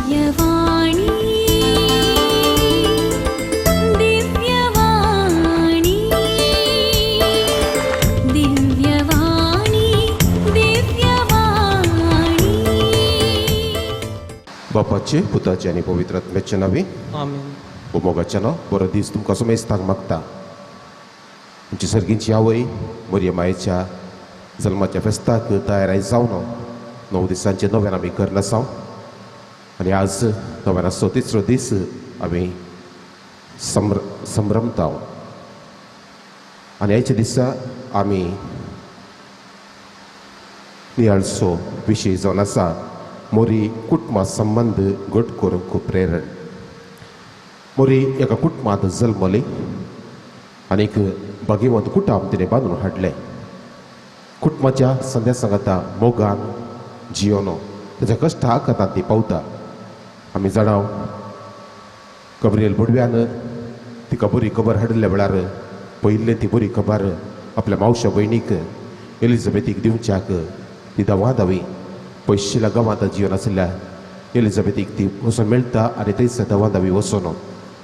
दिव्यवाणी दिव्यवाणी दिव्यवाणी दिव्यवाणी. बापाचे, पुताचे आनी पवित्र आत्म्याचे नांवे. आमेन. मोगाच्या नांव बरो दीस तुमकां समेस्तांक मागता. आमची सर्गींची आवय मरिया मायेच्या जल्माच्या फेस्ताक तयाराय जावन 9 दिसांचे नव्यान आमी करना आसाव आनी आज नव्यानाचो तिसरो दीस आमी संभ्रमता आनी आयच्या दिसा आमी नियाळचो विशय जावन आसा मोरी कुटुंबा संबंद घट करूंक प्रेरण. मोरी एका कुटुंबांत जल्मली आनी एक भाग्यवंत कुटुंब तिणें बांदून हाडलें. कुटुंबाच्या संध्या सांगाता मोगान जियोनो ताच्या कश्टाक आतां ती पावता. आमी जाणाव गब्रियल बोडव्यान तिका बरी खबर हाडिल्ल्या वेळार पयिल्लें ती बरी खबर आपल्या मावशा भयणीक एलिझाबेथीक दिवच्याक ती धांवा धांवी पयशिल्ल्या गांवांत जिवन आशिल्ल्या एलिझाबेथीक ती वचून मेळटा आनी थंयसर धांवा धांवी वचून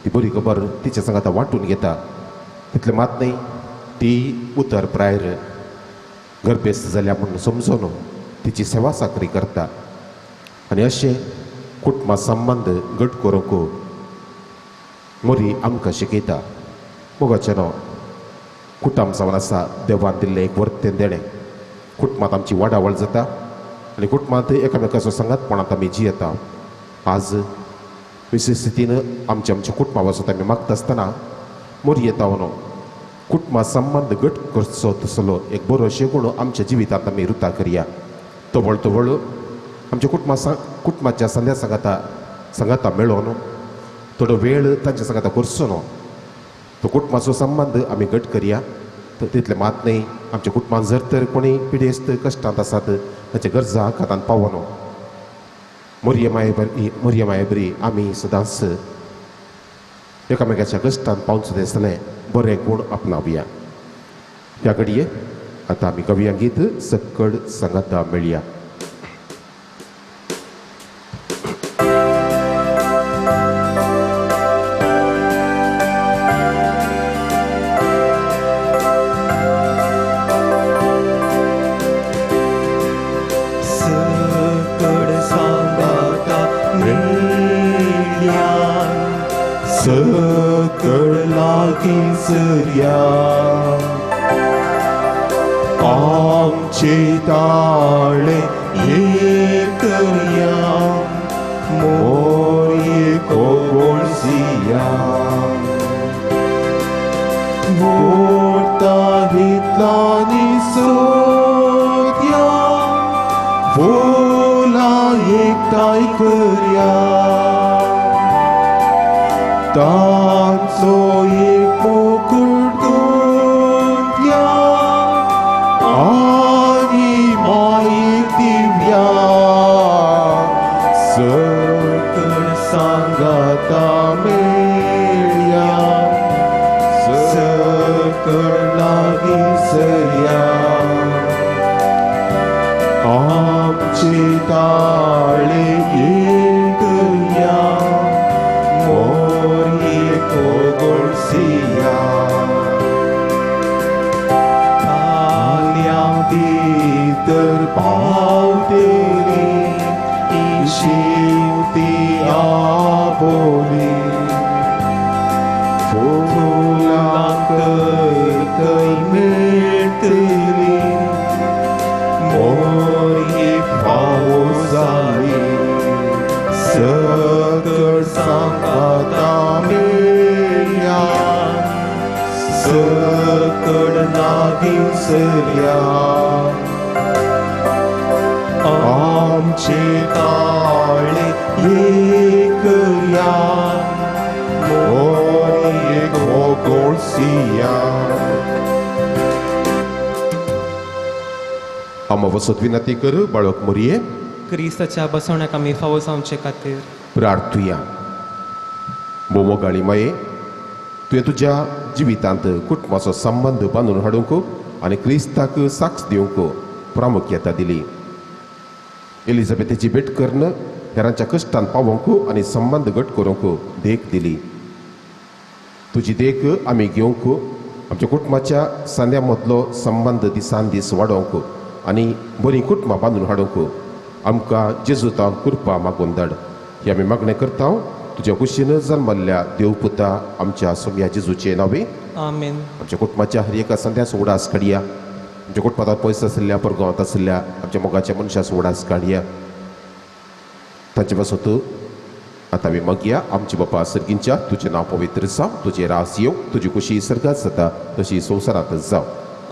ती बरी खबर तिच्या सांगाता वांटून घेता. तितलें मात न्हय, ती उतर प्रायर गर्भेस्त जाल्या म्हूण समजून तिची सेवा साकरी करता आनी अशें कुटुंबा संबंद घट करूंक मोरी आमकां शिकयता. मोगाचें नांव कुटुंब जावन आसा देवान दिल्लें एक वर्तें देणें. कुटुंबांत आमची वाडावळ जाता आनी कुटुंबांत एकामेकाचो सांगातपणांत आमी जियेता. आज विशेश स्थितीन आमच्या आमच्या कुटुंबा वचत आमी मागता आसतना मोरी येता न्हू कुटुंबा संबंद घट करचो तसलो एक बरो शेगुण आमच्या जिवितांत आमी रुता करया. तवळ तवळ आमच्या कुटुंबा कुटुंबाच्या संध्या सांगाता सांगाता मेळोन थोडो वेळ तांच्या सांगाता करचो न्हू तो कुटुंबाचो संबंद आमी घट करया. तर तितलें मात न्हय, आमच्या कुटुंबांत जर तर कोणी पिडेस्त कश्टांत आसात ताच्या गरजा हातांत पावनो मोरये माये बरी मोरये माये बरी आमी सदांच एकामेकाच्या कश्टांत पावचो दिसलें बरें गूण आपणावया. ह्या घडये आतां आमी कवया गीत सक्कड सांगाता मेळया. सकड सांगाता मेळ्या, सकड लागीं सरया, आमचे ताळे एकया, मोरये कोगोळसिया, मोरता हितलानी सोदया, फुलां एकठांय करया, तांचो एक मुकुट गुंतया आनी मायेक दिवया. सकड सांगाता मेळया, सकड लागीं सरया, आमचे ताळे एकया, मोरये कोगोळसिया. ताल्यां भितर पावतली शिवती आबोली, फुलां थंय मेळटली, मोरयेक फावो जाली. सकड सांगाता मेळया, सकड लागीं सरया, आमचे ताळे एकया, मोरयेक कोगोळसिया. आमा वसत विनंती कर बाळक मोरये क्रिस्ताच्या बसवण्याक आमी फावो जावचे खातीर प्रार्थुया. बोमोगाळी माये, तुवें तुज्या जिवितांत कुटुंबाचो संबंद बांदून हाडूंक आनी क्रिस्ताक साक्ष दिवंक प्रामुख्यता दिली. एलिझाबेथीची भेट करून हेरांच्या कश्टान पावोवंक आनी संबंद घट करूंक देख दिली. तुजी देख आमी घेवंक आमच्या कुटुंबाच्या सांद्या मदलो संबंद दिसान दीस वाडोवंक आनी बरीं कुटुंबां बांदून हाडूंक आमकां जेजुता कृपा मागून धाड. ही आमी मागणें करता तुज्या कुशीन जल्मल्ल्या देवपुता आमच्या सोम्या जेजूचे नांवे. आमेन. आमच्या कुटुंबाच्या हर एका संद्याचो उडास काडया. आमच्या कुटुंबांत पयस आशिल्ल्या परगांवांत आशिल्ल्या आमच्या मोगाच्या मनशाचो उडास काडया. ताचे पासत आतां आमी मागया. आमचे बापा सर्गींच्या, तुजें नांव पवित्र जावं, तुजें रास येवं, तुजी खुशी सर्गात जाता तशी संवसारांत जावं.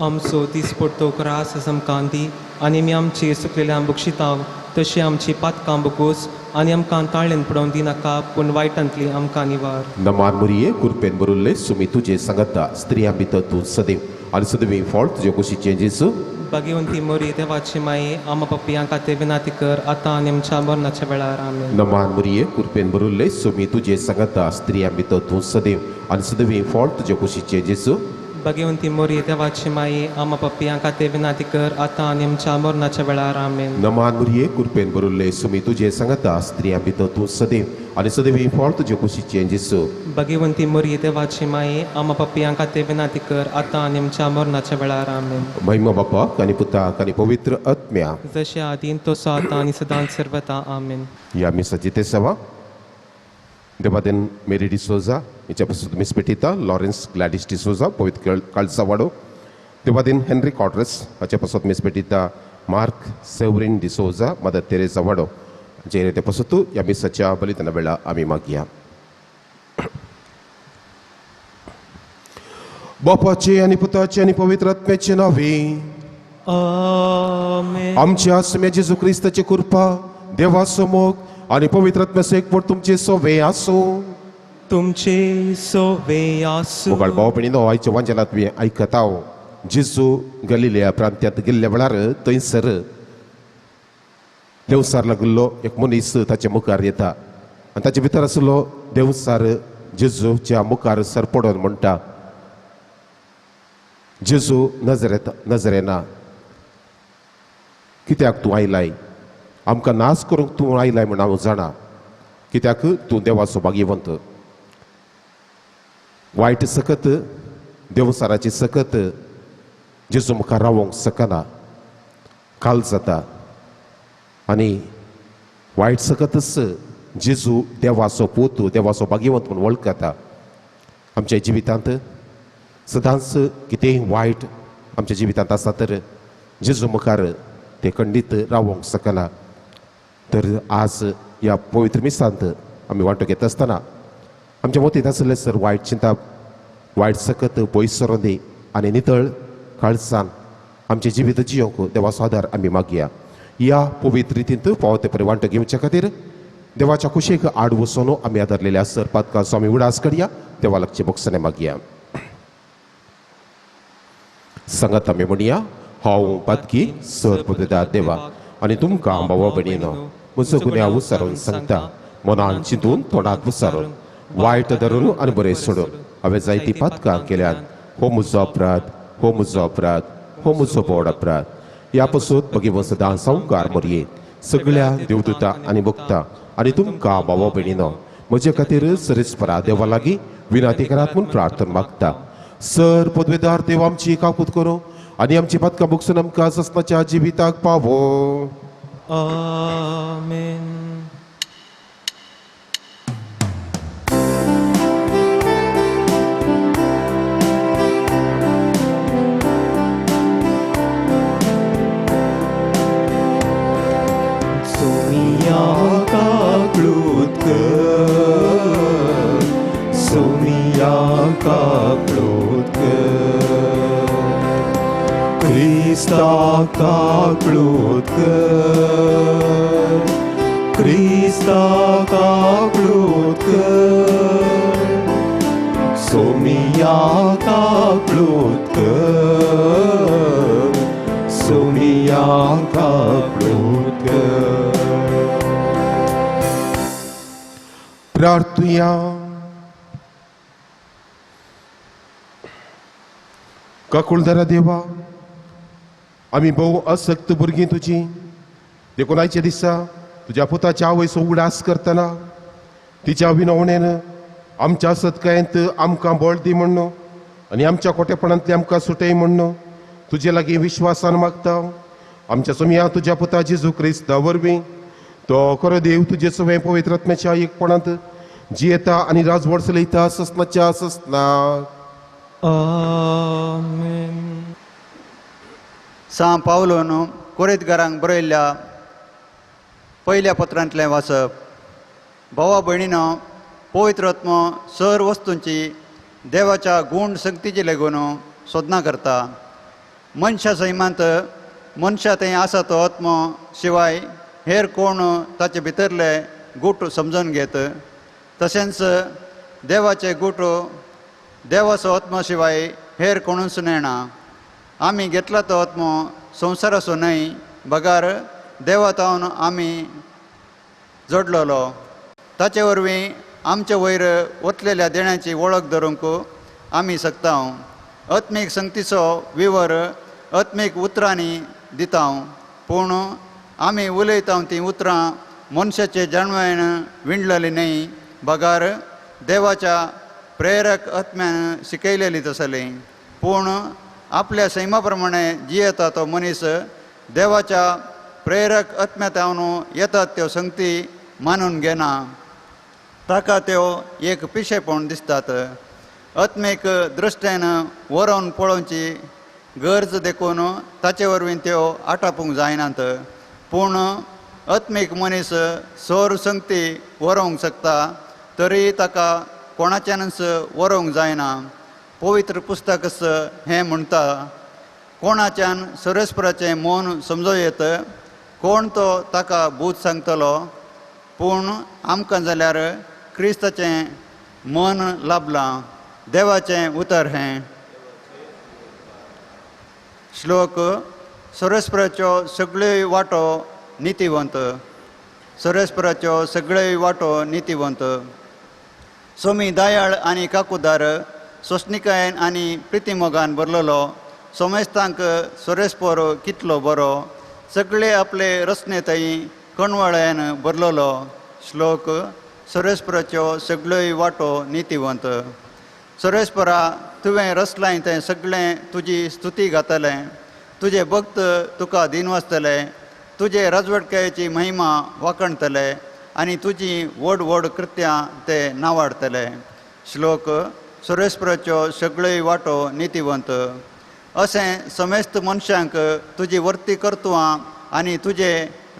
आमचो दिसपडतो रास आमकां दी आनी आमी आमची चुकलेल्या बक्षितां तशी आमची पातकां बगोस आनी आमकां ताळ्यान पडोवन दिनाका पूण वायटांतली आमकां निवार. नमान मुरये कुरपेन बरुल्ले सुमी तुजे सांगता स्त्रियां भितर तूं सदैव आनी सदैव फळ तुजे कुशीचें जेजू. भाग्यवंती मोरी देवाची माये आमा पप्पी खातीर विनाती कर आतां आनी आमच्या मरणाच्या वेळार. आमेन. नमान मुरये कुरपेन बरुल्ले सुमी तुजे सांगता स्त्रियां भितर तूं सदैव आनी सदैव फळ तुजे कुशीचें जेजू. भाग्यवंती मोरी देवाची माये आमा पप्पी खातीर विनाती कर आतां आनी आमच्या मरणाच्या वेळार. आमेन. नमान मुरये कुरपेन बरुल्ले सुमी तुजे सांगता स्त्रियां भितर तूं सदैव आनी सदैव फळ तुजे कुशीचें जेजू. भाग्यवंती मोरी देवाची माये आमा पप्पी खातीर विनाती कर आतां आनी आमच्या मरणाच्या वेळार. आमेन. महिमा बापाक आनी पुताक आनी पवित्र आत्म्या, जशें आदीन तसो आतां आनी सदांच सर्वता. आमेन. ह्या मिसाची ते सेवा देवादेन मेरी डिसोजा हिच्या पासून मिस पेटिता लॉरेन्स ग्लॅडिस डिसोजा पवित्र काळजा वाडो. देवादेन हेनरी कॉड्रस हाच्या पासत मिस पेटिता मार्क सेवरीन डिसोजा मदर तेरेजा वाडो हांचे ते पासत ह्या मिसाच्या बलिदाना वेळा आमी मागया. बापाचे आनी पुताचे आनी पवित्र आत्म्याचे नांवे. आमेन. आमच्या आसम्या जेजू क्रिस्ताची कृपा, देवाचो मोग आनी पवित्र आत्म्याचो एकवट तुमचे सोवे आसूं. तुमचे सोवे आसूं. मोगाळ भाव भयणीनो, आयच्या वांजेलांत तुमी आयकता जेजू गलिलिया प्रांत्यांत गेल्ल्या वेळार थंयसर देवसार लागिल्लो एक मनीस ताच्या मुखार येता आनी ताचे भितर आशिल्लो देवसार जेजूच्या मुखार सर पडोन म्हणटा, जेजू नजरेत नजरेना, कित्याक तूं आयलाय? आमकां नाश करूंक तूं आयलाय म्हूण हांव जाणा. कित्याक तूं देवाचो भाग्यवंत. वायट सकत देवसाराची सकत जेजू मुखार रावोंक शकना, काल जाता आनी वायट सकतच जेजू देवाचो पूत, देवाचो भाग्यवंत म्हूण वळखता. आमच्या जिवितांत सदांच कितेंय वायट आमच्या जिवितांत आसा तर जेजू मुखार ते खंडीत रावोंक शकना. तर आज ह्या पवित्र मिसांत आमी वांटो घेता आसतना आमच्या मतींत आशिल्लें सर वायट चिंता, वायट सकत पयस सरोन दी आनी नितळ काळसान आमचें जिवीत जियोंक देवाचो आदार आमी मागया. ह्या पवित्र रितींत फावो ते परी वांटो घेवच्या खातीर देवाच्या कुशीक आड वचून आमी आदारलेल्या सर पातकाचो आमी उडास करया. देवा लागचे बोगसणे मागया. सांगात आमी म्हणया, हांव पातकी सर पवित्र देवा आनी तुमकां भावा भयणीनो म्हजो गुन्यांव विचारून सांगता, मनान चिंतून तोंडात विचारून वायट धरून आनी बरें सोडून हांवें जायतीं पातकां केल्यात. हो म्हजो अपराध, हो म्हजो अपराध, हो म्हजो व्हड अपराध. ह्या पासून भगिवन सदां सावकार मोरये सगळ्या देवदूता आनी भक्ता आनी तुमकां भावा भयणीनो म्हजे खातीर सरेस्परा देवा लागीं विनंती करात म्हूण प्रार्थना मागता. सर पदवेदार देव आमची काकूत करूं आनी आमची पातकां भोगसून आमकां ससनाच्या जिविताक पावो. आमेन. सोमिया काकळूत कर, सोमिया काकळूत कर, क्रिस्ता काकळूत कर, क्रिस्ता काकळूत कर, सोमिया काकळूत कर, सोमिया काकळूत कर. प्रार्थुया. काकुळदारा देवा, आमी भोव असक्त भुरगीं तुजी, देखून आयच्या दिसा तुज्या पुताच्या आवयचो उगडास करतना तिच्या विनवणेन आमच्या सत्कायंत आमकां बळ दी म्हण्ण आनी आमच्या खोटेपणांतली आमकां सुटय म्हण्ण तुजे लागीं विश्वासान मागता. आमच्या सोमया तुज्या पुता जेजू क्रिस्ता वरवीं तो खरो देव तुजे सवें पवित्र आत्म्याच्या एकपणांत जियेता आनी राजवड चलयता ससनाच्या ससना. आमेन. सां पावलोन कोरेतकारांक बरयल्ल्या पयल्या पत्रांतलें वाचप. भावा भयणीनो, पवित्र आत्मो सर वस्तूंची देवाच्या गूण शक्तीची लागून सोदना करता. मनशा सैमांत मनशा थंय आसा तो आत्मो शिवाय हेर कोण ताचे भितरले गूट समजून घेत. तशेंच देवाचे गूट देवाचो आत्मो शिवाय हेर कोणूच नेणा. आमी घेतला तो आत्मो संवसाराचो न्हय, बगार देवा तावन आमी जोडलेलो. ताचे वरवीं आमचे वयर वतलेल्या देण्याची वळख धरूंक आमी शकता. आत्मीक संगतीचो विवर आत्मीक उतरांनी दिता, पूण आमी उलयता तीं उतरां मनशाचे जाणवायेन विणलेली न्हय, बगार देवाच्या प्रेरक आत्म्यान शिकयलेली तसली. पूण आपल्या सैमा प्रमाणे जियेता तो मनीस देवाच्या प्रेरक आत्म्या तावन येतात त्यो संगती मानून घेना. ताका त्यो एक पिशेपण दिसतात. आत्मीक दृश्टेन वरोवन पळोवची गरज देखून ताचे वरवीं त्यो आटापूंक जायनात. पूण आत्मीक मनीस सोर संगती वरोवंक शकता, तरी ताका कोणाच्यानच वरोवंक जायना. पवित्र पुस्तकच हें म्हणटा, कोणाच्यान सरस्पराचें मन समजूं येत, कोण तो ताका बूद सांगतलो. पूण आमकां जाल्यार क्रिस्ताचें मन लाभलां. देवाचें उतर हें. श्लोक. सरस्पराच्यो सगळ्यो वाटो नितीवंत. सरस्पराच्यो सगळ्यो वाटो नितीवंत. सोमी दयाळ आनी काकुदार, सोंसणिकायेन आनी प्रितीमोगान भरलेलो. सोमेस्तांक सोरेस्पोर कितलो बरो, सगळे आपले रचने थंय कणवळ्यान भरलेलो. श्लोक. सोरेस्पराच्यो सगळ्यो वाटो नितीवंत. सोरेस्परा, तुवें रचलाय तें सगळें तुजी स्तुती गातलें. तुजे भक्त तुका दिनवासतले, तुजे राजवटकायेची महिमा वाखणतले आनी तुजी व्हड व्हड कृत्यां ते नावाडतले. श्लोक. सोरेस्पराच्यो सगळ्यो वाटो नितीवंत. अशें समेस्त मनशांक तुजी वर्ती कर्तुवां आनी तुजे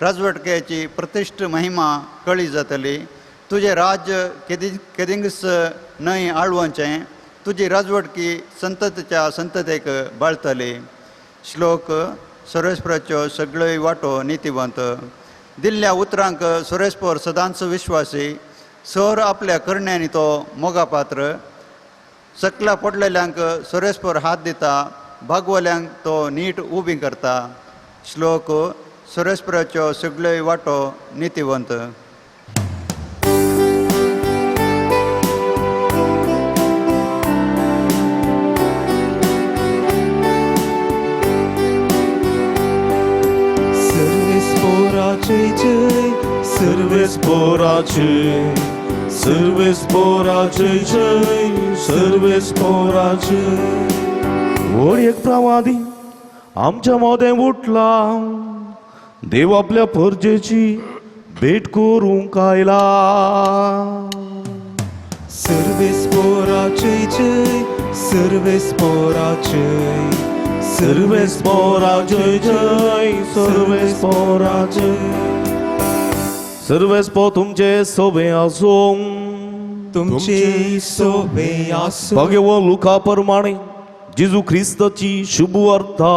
राजवटकायेची प्रतिश्ठ महिमा कळी जातली. तुजें राज्य केदिंगस न्हय आळवचें, तुजी राजवटकी संततीच्या संततेक बाळतली. श्लोक. सोरेस्पराच्यो सगळ्यो वाटो नितीवंत. दिल्ल्या उतरांक सोरेस्पर सदांच विश्वासी. सर आपल्या करण्यांनी तो मोगापात्र. सकला पडलेल्यांक सोरेस्पर हात दिता, भागवल्यांक तो नीट उबी करता. श्लोक. सोरेस्पराच्यो सगळ्यो वाटो नितीवंत. जय सर्वेस्पोराचे, सर्वेस्पोराचे जय, सर्वेस्पोराचे. व्हड एक प्रवादी आमच्या मदें उठला, देव आपल्या परजेची भेट करूंक आयला. सर्वेस्पोराचे जय, सर्वेस्पोराचे, सर्वेस्पोराचे जय, सर्वेस्पोराचे. सर्वेस्पो तुमचे सोबे आसूं, तुमचे सोबे आसूं. भाग्यवान लुका प्रमाणे जेजू क्रिस्ताची शुभ वार्ता.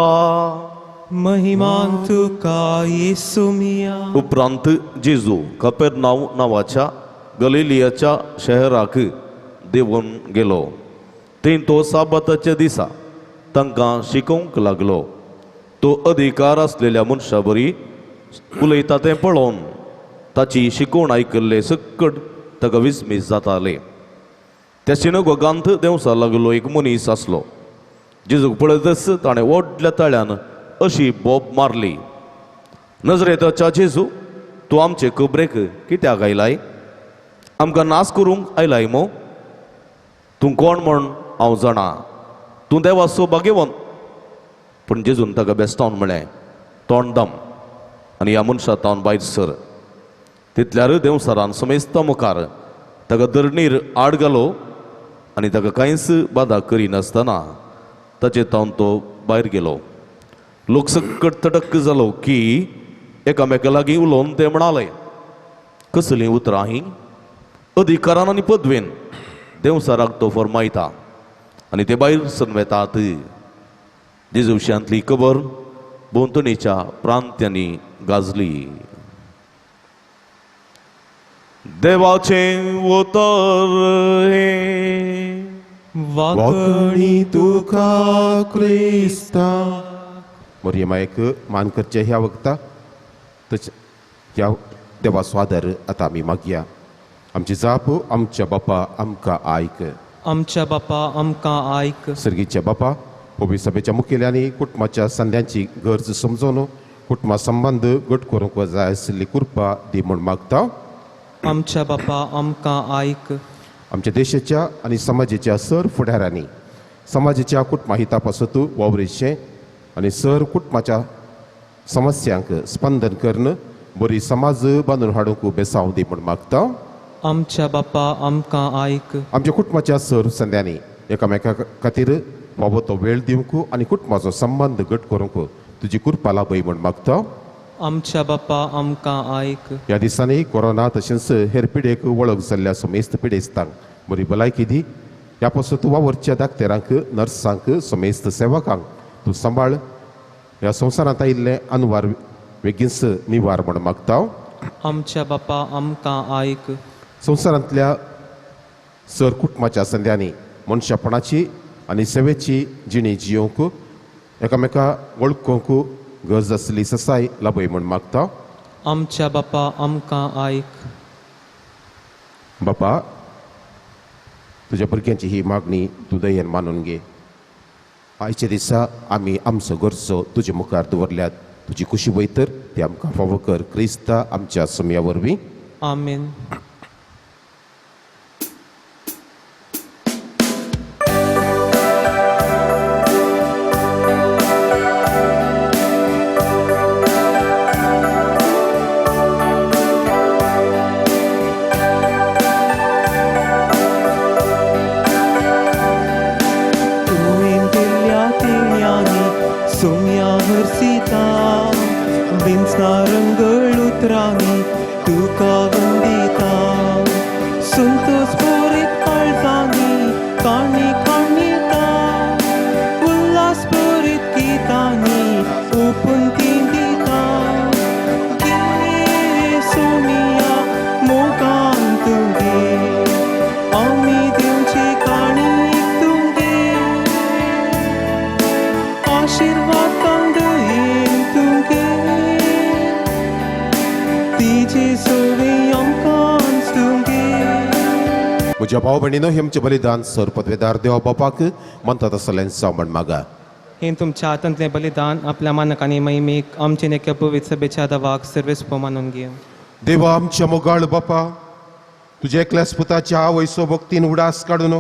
महिमान तुका येसू मिया. उपरांत जेजू कपेरनाव नांवाच्या गलिलियाच्या शहराक देंवून गेलो. थंय तो साबाताच्या दिसा तांकां शिकोवंक लागलो. तो अधिकार आसलेल्या मनशा बरी उलयता तें पळोवन ताची शिकवण आयकल्ले सकट ताका विस्मीत जाताले. त्या सिनगोगांत देंवसा लागलो एक मनीस आसलो. जेजूक पळयतच ताणें व्हडल्या ताळ्यान अशी बोब मारली, नजरेताच्या जेजू, तूं आमचे खबरेक कित्याक आयलाय? आमकां नाश करूंक आयलाय मो? तूं कोण म्हण हांव जाणा, तूं देवाचो भाग्यवंत. पूण जेजून ताका बेस्टावन म्हळें, तोंड दम आनी ह्या मनशा तावन भायर सर. तितल्यार देंवचारान समेस्ता मुखार ताका धरणीर आड घालो आनी ताका कांयच बादा करिनासतना ताचे तावन तो भायर गेलो. लोक सकट तटक जालो की एकामेका लागीं उलोवन ते म्हणाले, कसलीं उतरां हीं? अधिकारान आनी पदवेन देंवचाराक तो फरमायता आनी ते भायर सरून वेतात. जेजू विशयांतली खबर भोंवतणीच्या प्रांत्यांनी गाजली. देवाचें उतर हें. वाकणी तुका क्रिस्ता. मोरये मायक मान करचें ह्या वखता तशें ह्या देवाचो आदर आतां आमी मागया. आमची जाप आमच्या बापा आमकां आयक. आमच्या बापा आमकां आयक. सर्गीच्या बापा, ओबी सभेच्या मुखेल्यांनी कुटुंबाच्या संद्यांची गरज समजून कुटुंबा संबंद घट करूंक जाय आशिल्ली कृपा दी म्हूण मागता. आमच्या बापा आमकां आयक. आमच्या देशाच्या आनी समाजाच्या सर फुडाऱ्यांनी समाजाच्या कुटुंबा हिता पासत वावरिचें आनी सर कुटुंबाच्या समस्यांक स्पंदन करून बरी समाज बांदून हाडूंक बेसांव दी म्हूण मागता. आमच्या बापा आमकां आयक. आमच्या कुटुंबाच्या सर संद्यांनी एकामेका खातीर फावो तो वेळ दिवंक आनी कुटुंबाचो संबंद घट करूंक तुजी कृपा लाभय म्हूण मागता. आमच्या बापा आमकां आयक. ह्या दिसांनी कोरोना तशेंच हेर पिडेक वळख जाल्ल्या समेस्त पिडेस्तांक बरी भलायकी दी. ह्या पासून वावरच्या दाक्तेरांक, नर्सांक, समेस्त सेवकांक तूं सांबाळ. ह्या संवसारांत आयिल्ले अनवार बेगीनच निवार म्हूण मागता. आमच्या बापा आमकां आयक. संवसारांतल्या सर कुटुंबाच्या संद्यांनी मनशापणाची आनी सेवेची जिणी जियोवंक एकामेका वळखूंक गरज आसली ससाय लाभय म्हूण मागता. आमच्या बापा आमकां आयक. बापा, तुज्या भुरग्यांची ही मागणी तूं दयेन मानून घे. आयच्या दिसा आमी आमचो गरजो तुजे मुखार दवरल्यात. तुजी खुशी वयतर ती आमकां फावो कर क्रिस्ता आमच्या समया वरवीं. आमेन. तुवें दिल्ल्या तिळ्यांनी सोम्या हरसिता, बिंचना रंगळ उतरांनी तुका वंदिता. संतोष पुरीत काळजांनी काणी काणिता, उल्हास पुरीत गितांनी ओपून ती दिता. घे सोमिया मोगान तुगे, आमी दिवची काणी तुगे, आशिर्वाद दयेन तुगे, तिजे सोवे आमकां तुगे. म्हज्या भाव भयणीनो, हें आमचें बलिदान सर पदवेदार देवा बापाक म्हणतात असलें म्हण मागा. हें तुमच्या हातांतलें बलिदान आपल्या मानक आनी महिमेक आमचे नेक्या पवित्र सभेच्या दवाक सर्वेस मानून घेवं. देवा आमच्या मोगाळ बापा, तुज्या एकल्याच पुताच्या आवयसो भक्तीन उडास काडून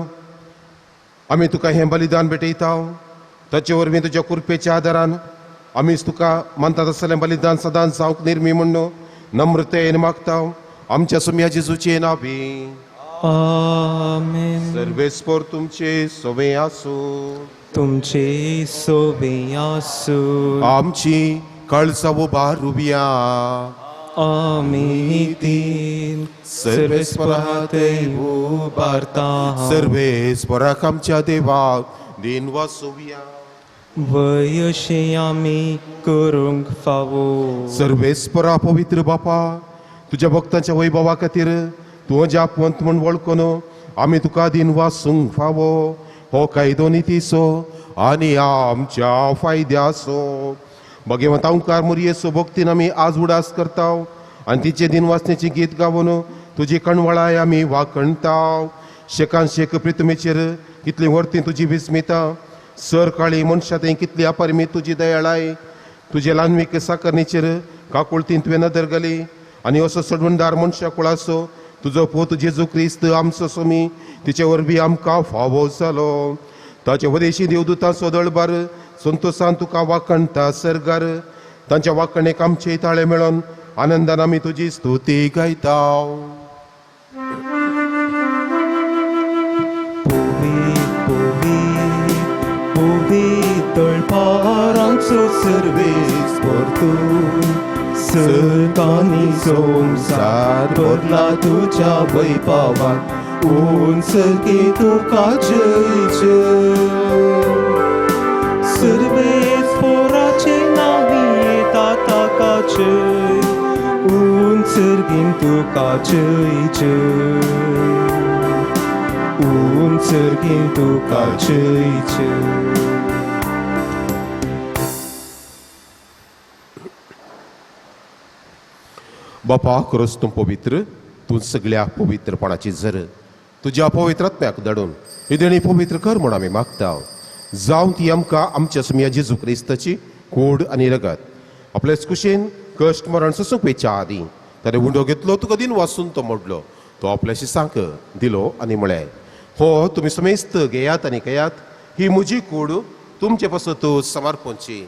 आमी तुका हें बलिदान भेटयता. ताचे वरवीं तुज्या कृपेच्या आदारान आमीच तुका मानतात आसलें बलिदान सदांच जावंक निर्मी म्हण्ण नम्रतेन मागता. आमच्या सुम्या जेजूचे नावी. आमेन. सर्वेस्पर तुमचे सोवे आसूं. तुमचे सोवे आसूं. आमची काळजां उबारुया. आमी तीन सर्वेस्परा उबारता. सर्वेस्पराक आमच्या देवाक दिन वासुया. वयशे आमी करूंक फावो. सर्वेस्परा पवित्र बापा, तुज्या भक्तांच्या वैभवा खातीर तूं जापवंत म्हूण वळखून आमी तुका दिन वासूंक फावो. हो कायदो नितीचो आनी आमच्या फायद्याचो. भगवंता ओंकार मुरयेचो भक्तीन आमी आज उडास करता आनी तिचे दिन वाचण्याची गीत गावन तुजी कणवळाय आमी वाकणता. शेकान शेक प्रितमेचेर कितली वर्ती तुजी विस्मिता, सर काळी मनशा थंय कितली अपरिमीत तुजी दयाळाय. तुजे ल्हानवीक साकरणीचेर काकुळतीन तुवें नदर घाली आनी असो सोडवणदार मनशा कुळाचो तुजो पूत जेजू क्रिस्त आमचो स्वामी तिचे वरवीं आमकां फावो जालो. ताचे वदेशी देवदूतांचो दळबार संतोसान तुका वाखणता सर्गार. तांच्या वाखणेक आमचे ताळे मेळोन आनंदान आमी तुजी स्तुती गायता. तळपारांचो सर्वेस परतू सरकानी संवसार बदला तुज्या वैभवान उंच की तुका जय जय. सर्वेस पोराचे नांवी ताका जय उंच तुका जय जय उंच तुका जय जय. बापा खरोच तूं पवित्र, तूं सगळ्या पवित्रपणाची झर. तुज्या पवित्रात्म्याक धाडून ही देणी पवित्र कर म्हूण आमी मागता. जावं ती आमकां आमच्या सुमया जेजू क्रिस्ताची कूड आनी रगत. आपलेच कुशीन कश्ट मरण सोसूंक वेच्या आदीं ताणें उंडो घेतलो, तुका दिन वासून तो मोडलो, तो आपल्याशी सांक दिलो आनी म्हळें, हो तुमी समेस्त घेयात आनी घेयात, ही म्हजी कूड तुमचे पासत समर्पणची.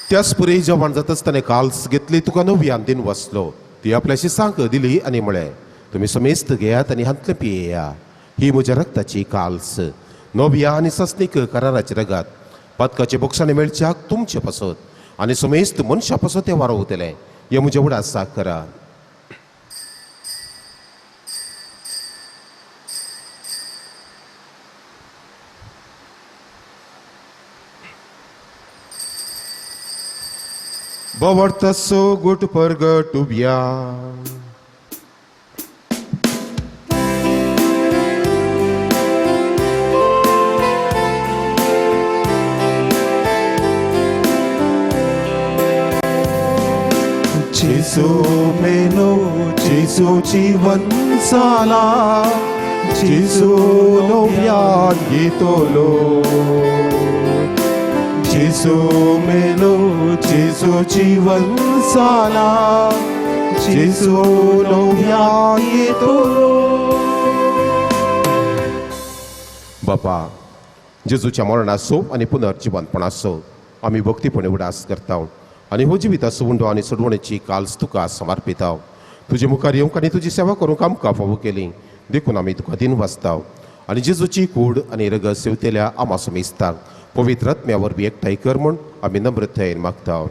त्याच पुरी जेवण जाताच ताणें काल्स घेतली, तुका नव्यान दिन वाचलो, ती आपल्याशी सांक दिली आनी म्हळें, तुमी समेस्त घेयात आनी हांतलें पियेया, ही म्हज्या रक्ताची काल्स, नव्या आनी सस्नीक कराराची रगात, पातकाचे बोक्षांनी मेळच्याक तुमचे पासत आनी समेस्त मनशा पासत तें वारोवतलें. हें म्हज्या उडासाक करा. बवर्तसो गुट परगटुया. जेजू मेलो, जेजू जीवन जाला, जेजू नव्यान घेतलो. जेजू मेलो, जेजू जीवन जाला, जेजू नव्यान घेतलो. बापा, जेजूच्या मरणाचो आनी पुनर्जिवनपणाचो आमी भक्तीपणे उडास करता आनी हो जिविताचो उंडो आनी सोडवणेची काल्स तुका समर्पिता. तुजे मुखार येवंक आनी तुजी सेवा करूंक आमकां फावो केली देखून आमी तुका दिन वाचता आनी जेजूची कूड आनी रगत सेवतेल्या आमा समेस्तांक पवित्र आत्म्या वरवीं एकठांय कर म्हूण आमी नम्रतायेन मागता.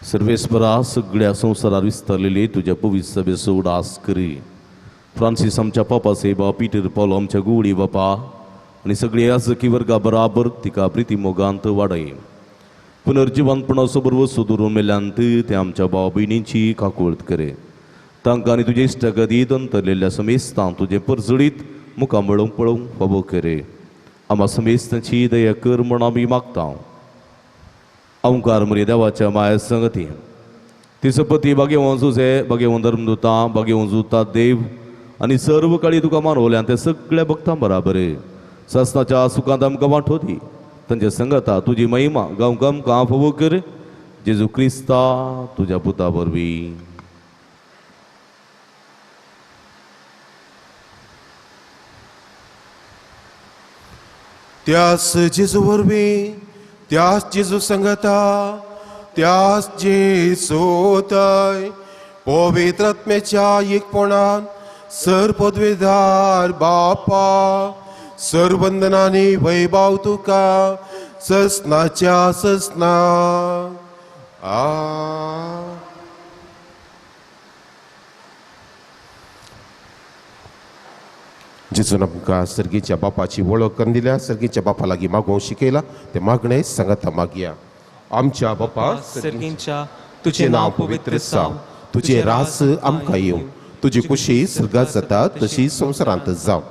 सर्वेस्परा, सगळ्या संवसारार विस्तारलेली तुज्या पवित्र सभेचो उडास करी. फ्रांसीस आमच्या पापा सेबा, पीटर पावलो आमच्या गुवडी बापा आनी सगळे याजकी वर्गा बराबर तिका प्रिती मोगांत वाडय. पुनर्जिवनपणाचो बरोबर सुदूर मेल्यांत ते आमच्या भाव भयणींची काकूळत करे. तांकां आनी तुजे इश्टागतीत अंतरलेल्या समेस्तांक तुजें परजळीत मुखां मेळोवंक पळोवंक फावो करे. आमा समेस्तांची दया कर म्हूण आमी मागता. ओंकार मरे देवाच्या माया संगती तिचो पती भाग्यवंत जुझे, भाग्यवंत धर्मदूता, भाग्यवंत जुता देव आनी सर्व काळी तुका मानवल्यान ते सगळ्या भक्तां बराबर सासनाच्या सुखांत आमकां वांटो दी. तांच्या संगता तुजी महिमा गांव आमकां फावो कर. जेजू क्रिस्ता तुज्या पुता वरवीं. त्यास जेजू वरवीं, त्यास जेजू संगता, त्यास जेजूताय पवित्र आत्म्याच्या एकपणान सर पदवीधार बापा सर वंदनानी वैभव तुका ससनाच्या ससना. आ जेजून आमकां सर्गीच्या बापाची वळख करून दिल्या, सर्गीच्या बापा लागीं मागोवंक शिकयला, ते मागणें सांगाता मागया. आमच्या बापा सर्गींच्या, तुजें नांव पवित्र जावं, तुजें रास आमकां येवं, तुजी कुशी सर्गात जाता तशी संवसारांत जावं.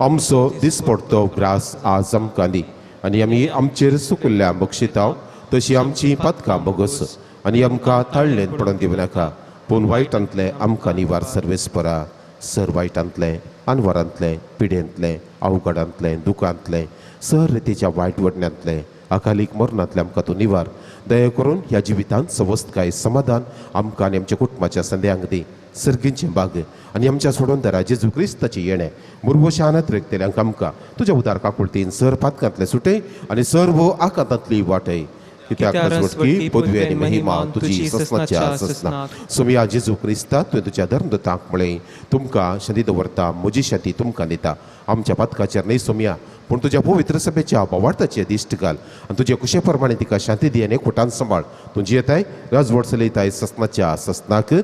आमचो दिसपडतो ग्रास आज आमकां दी आनी आमी आमचेर सुकुल्ल्या बक्षिताव तशी आमची पातकां बगस आनी आमकां ताळ्ळेन पडोवन दिवं नाका, पूण वायटांतले आमकां निवार सर्वेस्परा. सर वायटांतलें, अनवरांतलें, पिडेंतलें, अवघडांतलें, दुखांतलें, सर रितीच्या वायट वडण्यांतलें, अकालीक मरणांतलें आमकां तूं निवार. दया करून ह्या जिवितांत सवस्तकाय समाधान आमकां आनी आमच्या कुटुंबाच्या संद्यांक दी. सर्गींचें बाग आनी आमच्या सोडून जेजू क्रिस्ताचें येणें मुरवशानत रेखतल्यांक आमकां तुज्या उदार काकुळतीन सर पातकांतले सुटे आनी सर्व आकांतांतली वाटय. कित्याक रसवटकी पदवी आनी महिमा तुजी ससनाच्या ससना. सोमया जेजू क्रिस्ता, तुवें तुज्या धर्मदूतांक म्हळें, तुमकां शांती दवरता, म्हजी शांती तुमकां दिता. आमच्या पातकाचेर न्हय सोमया, पूण तुज्या पवित्र सभेच्या बोवार्थाचेर दिश्ट घाल आनी तुजे कुशे प्रमाणे तिका शांती दी आनी एकवटान सांबाळ. तुजी येताय राजवट चलयताय ससनाच्या ससनाक.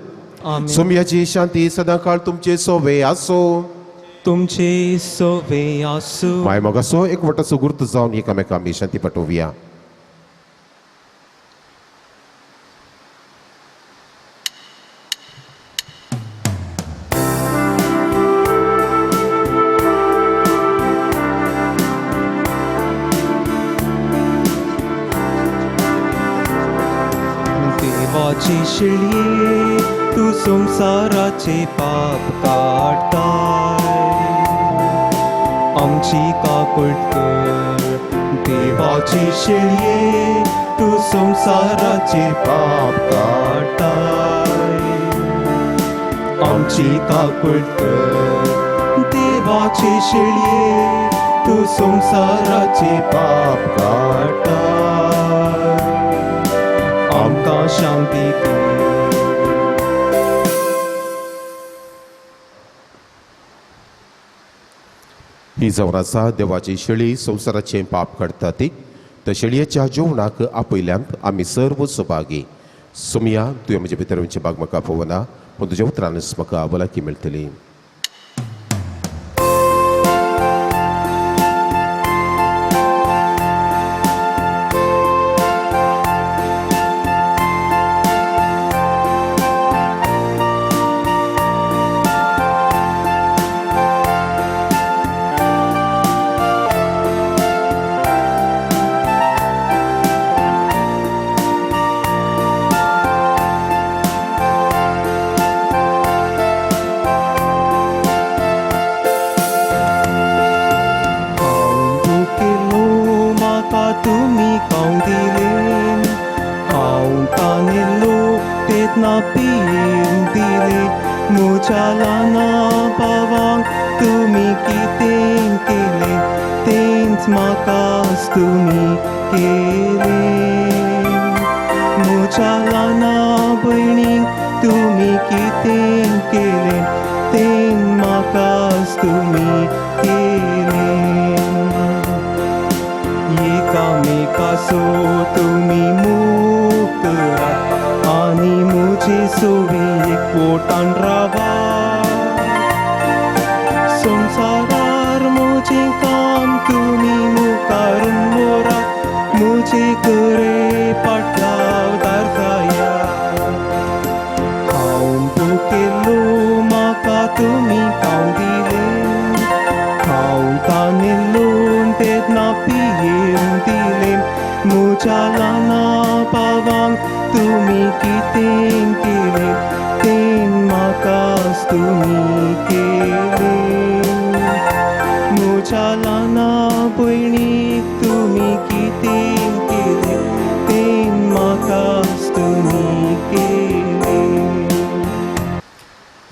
सोमयाची शांती सदांकाळ तुमचे सोवे आसो. तुमचे सोवे आसूं. माय मोगासो एकवटाचो गुर्त जावन एकामेका आमी शांती पाठोवया. देवाची शिळये तूं संवसाराचे पाप काडटाय, आमची काकूट कर. देवाची शिळये तूं संवसाराचे पाप काडटाय, आमची काकूट कर. देवाची शिळये तूं संवसाराचे पाप काडटाय, आमकां शांती दी. ही जावन आसा देवाची शेळी, संवसाराचें पाप काडटा ती. त्या शेळयेच्या जेवणाक आपयल्यांत आमी सर्व सभागी. सोमया, तुवें म्हजे भितर वचचें भाग म्हाका पळोवना, पूण तुज्या उतरानच म्हाका भलायकी मेळटली.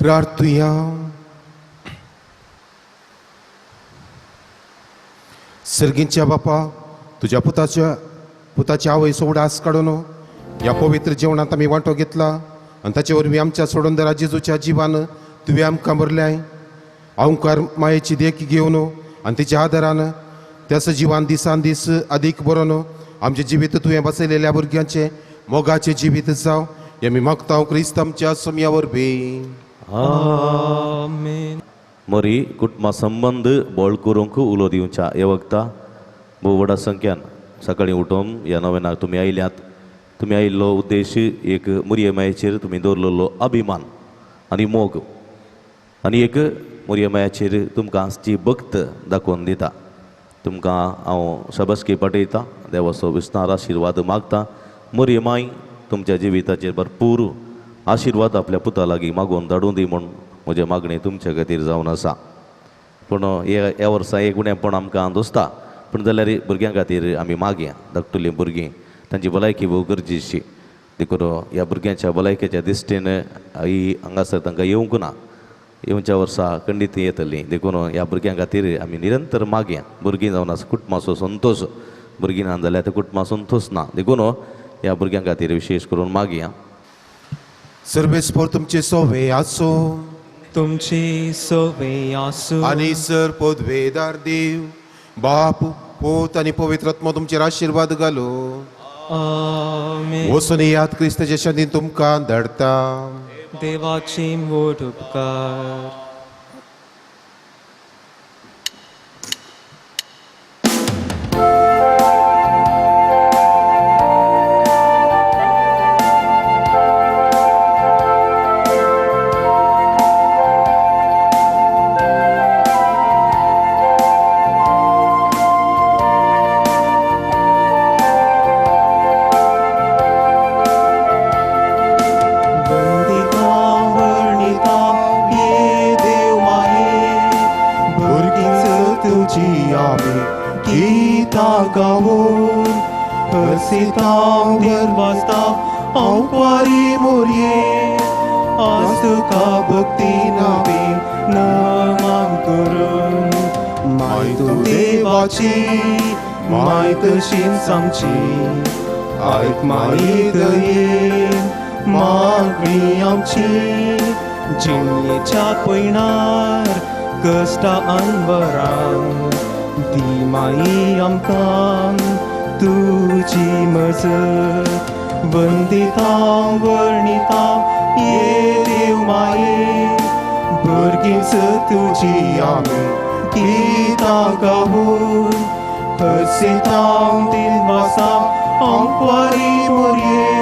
प्रार्थुया. सर्गींच्या बापा, तुज्या पुताच्या आवय उडास काडून ह्या पवित्र जेवणांत आमी वांटो घेतला आनी ताचे वरवीं आमच्या सोडून जेजूच्या जिवान तुवें आमकां भरल्याय. अहंकार मायेची देख घेवन आनी तिच्या आदारान त्या सजीवान दिसान दीस अदीक बरोवन आमचें जिवीत तुवें बसयलेल्या भुरग्यांचें मोगाचें जिवीत जावं हें आमी मागता क्रिस्त आमच्या सोमया वरवीं. आमेन. मरी कुटुंबा संबंद बळ करूंक उलो दिवच्या हे वखता भोव व्हडा संख्यान सकाळीं उठोवन ह्या नव्यानाक तुमी आयल्यात. तुमी आयिल्लो उद्देश एक मुरये मायेचेर तुमी दवरलेलो अभिमान आनी मोग आनी एक मुरये मायाचेर तुमकां आसची भक्त दाखोवन दिता. तुमकां हांव शाबासकी पाठयतां, देवाचो विस्तार आशिर्वाद मागता. मुरये माय तुमच्या जिविताचेर भरपूर आशिर्वाद आपल्या पुता लागीं मागोवन धाडूं दी म्हूण म्हजें मागणें तुमचे खातीर जावन आसा. पूण ह्या वर्सा एक उणेपण आमकां दोसता, पूण जाल्यार भुरग्यां खातीर आमी मागया. धाकटुलीं भुरगीं तांची भलायकी भोव गरजेची, देखून ह्या भुरग्यांच्या भलायकेच्या दृश्टीन ही हांगासर तांकां येवंक ना, येवच्या वर्सा खंडीत येतली. देखून ह्या भुरग्यां खातीर आमी निरंतर मागया. भुरगीं जावन आसा कुटुंबाचो संतोश, भुरगीं ना जाल्यार त्या कुटुंबा संतोश ना, देखून ह्या भुरग्यां खातीर विशेश करून मागया. सर्वेस्पोर तुमचे सोवे आसो तुमची सोवे आसूं. आनी सर पदवेदार देव बाप पोत आनी पवित्र आत्मो तुमचेर आशिर्वाद घालो. आमेन. वचून याद क्रिस्ताच्या शांतीन तुमकां धाडटा. देवाची मोड उपकार. वंदिता वर्णिता ये देव माये, भुरगींच तुजी आमी गीतां गावून हसिता वाजता आंकवारी मोरये, आज तुका भक्ती नवीन नमान करून. माय तूं देवाची माय तशीच आमची, आयक माई दयेन मागणी आमची. जिणेच्या पयणार कश्टा अनवरान दी माई आमकां तुजी मजत. वंदिता वर्णिता ये देव माये, भुरगींच तुजी आमी गीतां गावून हसिता दिनवासा आंकवारी मोरये.